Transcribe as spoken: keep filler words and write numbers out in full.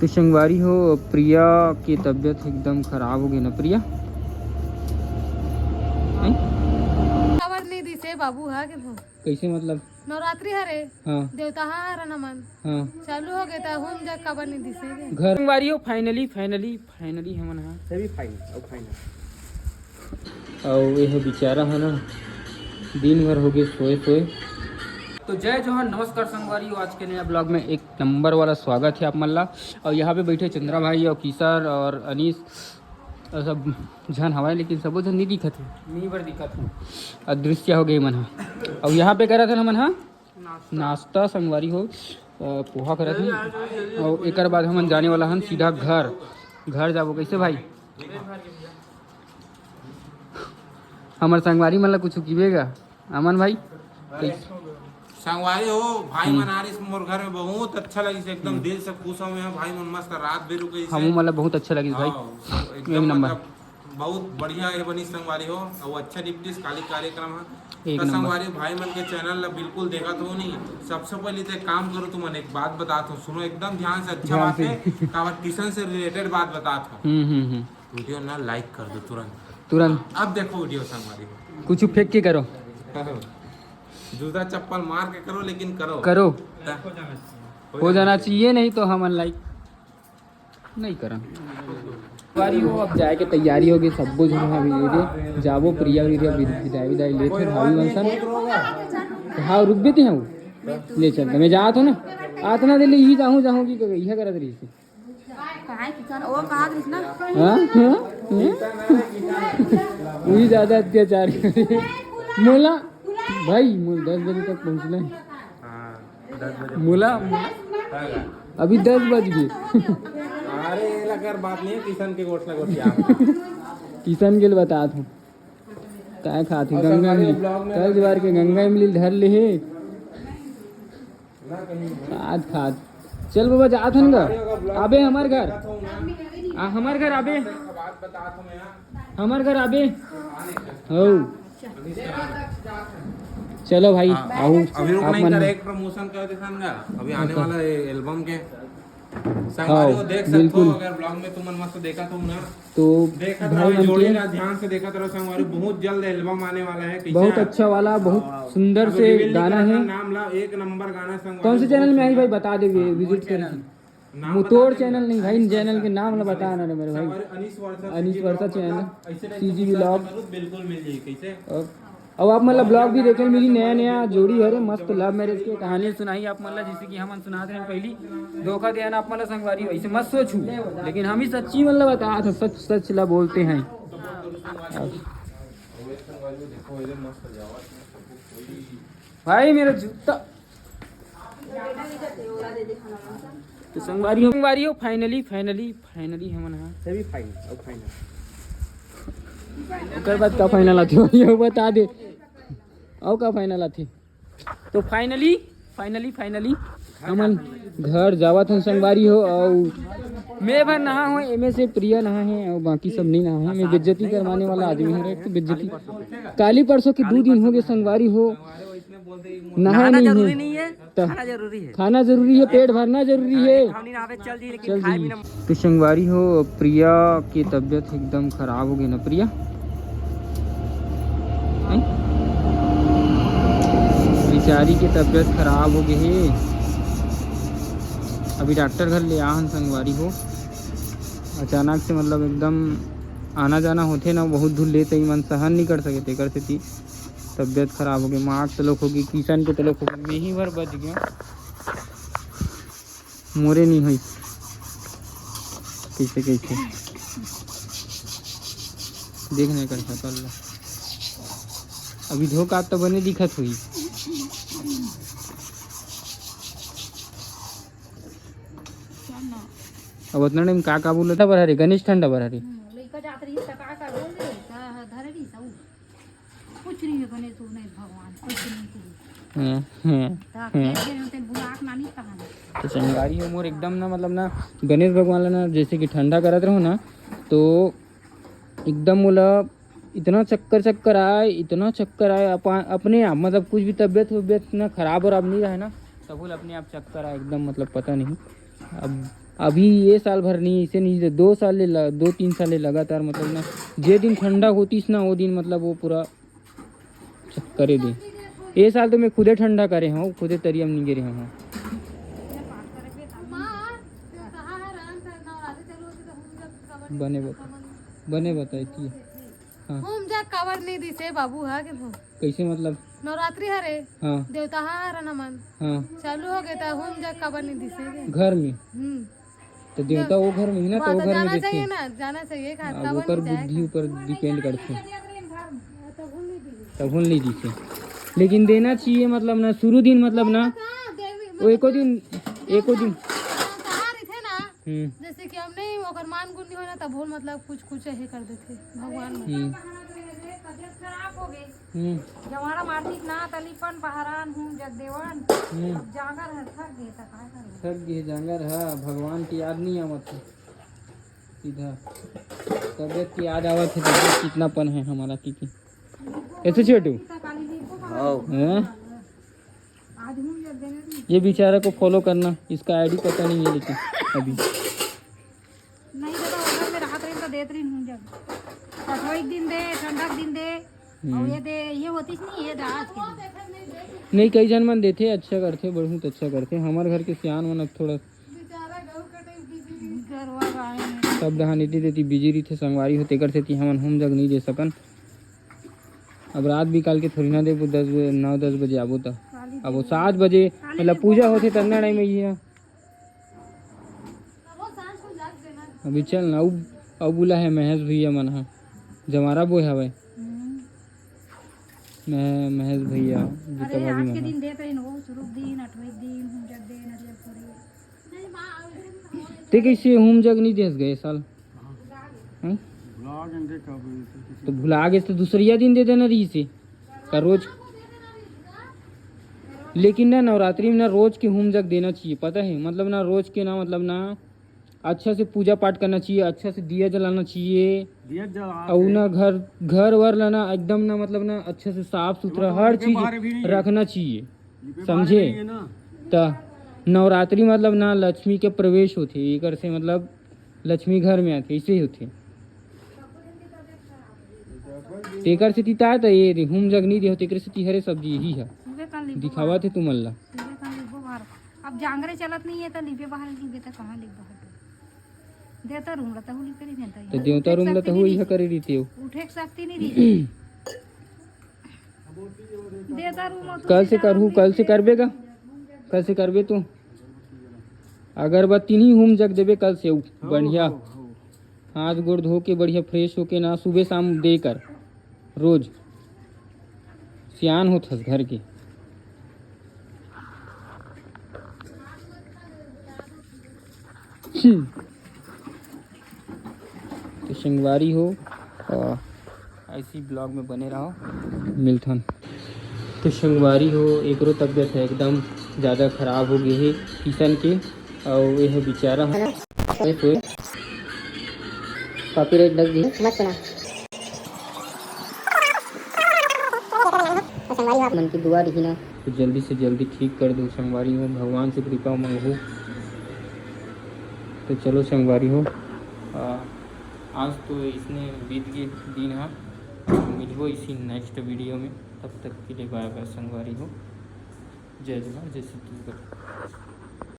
तो संगवारी हो, प्रिया के तबीयत एकदम खराब हो गई ना प्रिया? हैं? काबर नहीं दिसे बाबू हा के तो। कैसे मतलब? नवरात्रि हरे। हाँ। देवता हा हरन हमन। हाँ। चालू हो गए त हम जा काबर नहीं दिसे गे। घर संगवारी हो, finally, finally, finally हमन हा। Semi final, अब final। अउ ये बेचारा है ना, दिन भर हो गए सोए सोए। तो जय जोहार, नमस्कार संगवारी हो, आज के नया vlog में एक नंबर वाला स्वागत है आप मन ला। और यहाँ पे बैठे चंद्रा भाई और किशोर और अनीस और सब झन हवाए, लेकिन सबो झन नहीं दिखत है, नहीं बर दिखत है, अदृश्य हो गए मन हा। और यहाँ पे करा था ना मन हा नाश्ता संगवारी हो, अ, पोहा करत हन। और एकर बाद हमन जाने वाला हन सीधा घर। घर जाबो कैसे भाई? हमर संगवारी मन ला कुछ किबे गा अमन भाई? कैसे? संगवारी हो, भाई हम्म। मन आ रहिस मोर घर में, बहुत अच्छा लगिस, एकदम हम्म। दिल से खुश हूँ मैं। भाई मन मस्त रात भी रुके हमू मन ला बहुत अच्छा लगिस भाई। हाँ, एकदम एक नंबर। मतलब बहुत बढ़िया ये बनी संगवारी हो, और अच्छा निपटिस काली कार्यक्रम है। एक तो नंबर। संगवारी भाई मन के चैनल ला बिल्कुल देखत हो नहीं, सबसे पहले तो एक काम करो, तुमन एक बात बतात हो, सुनो एकदम ध्यान से, अच्छा ध्यान बात से। है, काबर किशन से रिलेटेड बात बतात हो। हम्म, हम्म, हम्म। वीडियो ना लाइक कर दो तुरंत। तुरंत। अब देखो वीडियो संगवारी हो। कुछ फेंक के करो। जूता चप्पल मार के करो, लेकिन करो। करो। हाँ। हो जाना चाहिए, नहीं तो हमन लाइक नहीं करन। संगवारी हो, अब जाए के तैयारी हो गई, सब्बो झन हा भी दे जाबो, प्रिया वीरिया विद-, विदाई विदाई लेत हे भाभी मन सन। हाँ, रुक भी ते हूँ, ले चल, मैं जात हूँ ना, आतना दे ले ही जाहूँ, जाहूँ की इहे करत रही। काय किसान, ओ कहा रहिस ना। हाँ, हाँ, हाँ। वही ज्यादा अत्याचार करे। मोला, भाई, मोला दस बजे तक पहुँचना है। हाँ, दस बजे। मोला, अभी दस बज गए। अरे, एला कर बात नहीं है, किशन के गोठ ला गोठिया। किशन के लिए बतात हूँ। काय खात ही? और गंगा संगवारी इमली। Vlog में कल जवार के गंगा इमली धर ले हे। खात खात। चल बाबा, जात हन गा। संगवारी अगर vlog अबे में हमार घर। देखत हो ना, आ, हमार घर अबे। बात बतात हूँ मैं। हमार घर आबे। हो। चलो भाई, हाँ, आओ, अभी रुक आप नहीं मन कर, एक promotion कर देथन गा। अभी आने अच्छा। वाला है album के। संगवारी हाँ, हो देख सकते हो, बिल्कुल। अगर vlog में तुमन मस्त देखा तो ना। तो देखत भाई रहो, मन जोड़ी के ना, ध्यान से देखत रहो संगवारी, बहुत जल्द album आने वाला है, कैसे बहुत है? अच्छा वाला, बहुत हाँ, सुंदर अभी से reveal नहीं गाना करना है। नाम ला, एक नंबर गाना संगवारी, कौन से बहुत channel में आई सुंदर। भाई, बता दे, हाँ, visit कर। नाम मुतोड़ बता दे। Channel नहीं भाई, इन channel के नाम ला बता ना रे मेरे भाई। संगवारी अनीस वर्षा अनीस CG वर्षा vlog channel, मतलब, ऐसे type CG का vlog। Content जरूर बिल्कुल मिल जाई, कैसे? अब, अब आप मतलब vlog भी देखे मिली, नया नया जोड़ी हरे, मस्त love marriage के कहानी सुनाई आप मतलब, जैसे कि हमन सुनात रहे पहली, धोखा दे ना आप मतलब संगवारी, ऐसे मत सोचू, लेकिन हम ही सच्ची मतलब बता था, सच सच ला बोलते हैं। भाई मेरा जूता। तो संगवारी हो, संगवारी हो, finally, finally, finally हमन हा। Semi final, अब final। ओकर बाद का final आथे, ये बता दे। अउ का final आथे? तो finally, finally, finally, हमन घर जावत हन संगवारी हो, अउ मैं भर नहा हूँ, एमे से प्रिया नहा है, और बाकी सब नहीं नहा है। मैं बेइज्जती करवाने वाला आदमी हूँ, एक तो बेइज्जती। काली परसों के दू दिन हो गए संगवारी हो, नहाए नहाना नहीं जरूरी है। नहीं है, त- खाना जरूरी है। खाना जरूरी है, पेट भरना जरूरी है। हम नहीं नहावे, चल जी, लेकिन चल खाए जी। बिना तो संगवारी हो, प्रिया की तबीयत एकदम खराब हो गई ना प्रिया? हैं? बेचारी की तबीयत खराब हो गई है। अभी डॉक्टर घर ले आहन संगवारी हो, अचानक से मतलब एकदम आना जाना होथे ना, बहुत दूर ले तई मन सहन नहीं कर सके, तेकर सेती तबीयत खराब हो गई। माँ के तलोक हो गई, किशन के तलोक हो गई, मैं ही भर बच गया। मोरे नहीं होई। कैसे, कैसे? देख नहीं कर सकल ला। अभी धोखा तो बने दिखत हुई। अब उतना टाइम का, का बोलत था बर हरे, गणेश ठंडा बर हरे। हम्म, लइका जात रही त का, का बोल दे, त धरे रही सब। कुछ नहीं है गणेश, तू नहीं भगवान, कुछ नहीं तू। हैं, हैं, त हैं। खेत गए होते बुलाक नानी कहानी। तो संगवारी हो मोर एकदम ना, मतलब ना, गणेश भगवान ला ना, जैसे कि ठंडा करत रहो ना, तो एकदम मोला इतना चक्कर, चक्कर आए, इतना चक्कर आए, अपा-, अपने आप, मतलब कुछ भी तबीयत वबीयत ना खराब वराब नहीं रहे ना, तब बोल अपने आप चक्कर आए एकदम, मतलब पता नहीं। अब अभी ये साल भर नहीं, इसे नहीं, दो साल ले ल-, दो तीन साल ले लगातार, मतलब ना, जे दिन ठंडा होतीस ना, वो दिन, मतलब, वो पूरा चक्करे दे। ये साल तो मैं खुदे ठंडा करे हूँ, खुदे तरिया में नहीं गिरे हूँ। बने बता, बने बताए कि हाँ। हूम जग काबर नहीं दिसे बाबू हा के हो? कैसे मतलब? नवरात्रि हरे। हाँ। देवता हा हरन हमन। हाँ। चालू हो गए त हूम जग काबर नहीं दिसे के? घर में। हम्म। तो देवता वो घर में ही ना, तो हाँ, वो तो घर में जाना देखे। चाहिए ना, जाना चाहिए, का-, अब काबर ओकर नहीं जाए बुद्धि का? ऊपर depend करथे। तब हूम नहीं दिसे। लेकिन देना चाहिए, मतलब ना, शुरू दिन, मतलब ना, हाँ, देवी, वो एको दिन, एको दिन। हाँ, कहाँ रहिथे ना? हम्म। जैसे कि हम नहीं, ओकर मान गुण नहीं होना, तब वो, मतलब, कुछ, कुछ ये कर देथे भगवान मन। हम्म। तबियत खराब हो गई। हम्म। जवाड़ा मारती ना, तली पन पहरान हूँ जग देवन। हम्म। अब जांगर है, थक गए, त का करबे? थक गए जांगर है, भगवान की याद नहीं आवत है सीधा। तबियत की याद आवत है, तबियत कितना पन है हमारा, की, की। ऐसे छोटू? हाँ। हैं? ये बेचारा को follow करना, इसका ID पता नहीं है लेकिन अभी। नहीं दादा, वो घर में राहत रही तो देत रही हूँ जब। कठोई दिन दे, ठंडा दिन दे, हम्म। और ये दे, ये होतीस नहीं, ये दे आज के दिन। नहीं, कई झन मन देथे, अच्छा करथे, बहुत अच्छा करथे। हमर घर के सियान मन अब थोड़ा गरवा गाय में। सब डहान एती तेती busy रहिथे संगवारी हो, तेकर सेती हमन हूम जग नहीं दे सकन। अब रात बिकाल के थोड़ी ना देबो, दस बजे, नौ दस बजे आबो त। अब वो सात बजे, मतलब, पूजा होथे तब ना time में ये। अभी चल ना, अब, अब बुला है महेश भैया मन हा, जमारा बोय हवय। हम्म। मैं, महेश भैया, गीता अरे, भाभी आज के मन हा। दिन देत रहिन हो, शुरू दिन, अठवे दिन, हूम जग दिन, अरे पूरे। ते कैसे हूम जग नहीं देस गए साल? हैं? भुला गेन रे, कब तो भुला गेस तो दूसरिया दिन दे देना रहिसे का रोज। लेकिन ना, नवरात्रि में ना रोज के हूम जग देना चाहिए, पता है, मतलब ना, रोज के ना, मतलब ना, अच्छा से पूजा पाठ करना चाहिए, अच्छा से दिया जलाना चाहिए। दिया जला और के ना घर, घर वर ला ना एकदम ना, मतलब ना, अच्छा से साफ सुथरा, मतलब हर चीज रखना चाहिए। समझे? त नवरात्रि मतलब ना लक्ष्मी के प्रवेश होथे, एकर से मतलब लक्ष्मी घर में आथे, ऐसे ही होथे। तेकर से तिताय त ये दे, हूम जग नहीं दे होथे, एकर से तिहरे सब्जी यही है। दिखावा थे तुमन ला। अब जांगरे चलत नहीं है, त लिपे बाहर लिपे त कहाँ लिप बाहर? देवता रूम ला तहु लिपे नहीं देता। त देवता रूम ला तहु इहा करे रहिते हो। उठे के शक्ति नहीं रही। कल से करहू, कल से करबे का? कल से करबे तू? अगरबत्ती नहीं, हूम जग देबे कल से, उ बढ़िया। हाथ गोड़ धो के बढ़िया fresh होके ना, सुबह शाम दे कर रोज। सियान होथस घर के। तो संगवारी हो, अ, ऐसी vlog में बने रहो, मिलथन। तो संगवारी हो, एकरो तबियत है एकदम ज़्यादा खराब हो गई है किशन के, और ये है बेचारा। Copyright लग गई। मत सुना। संगवारी हो, आप मन की दुआ रही ना। तो जल्दी से जल्दी ठीक कर दो संगवारी हो, भगवान से कृपा मांगो। तो चलो संगवारी हो, आ, आज तो इसने बीत गए दिन, हाँ, मिलबो इसी next video में। तब तक के लिए bye bye संगवारी हो, जय जोहार, जय छत्तीसगढ़।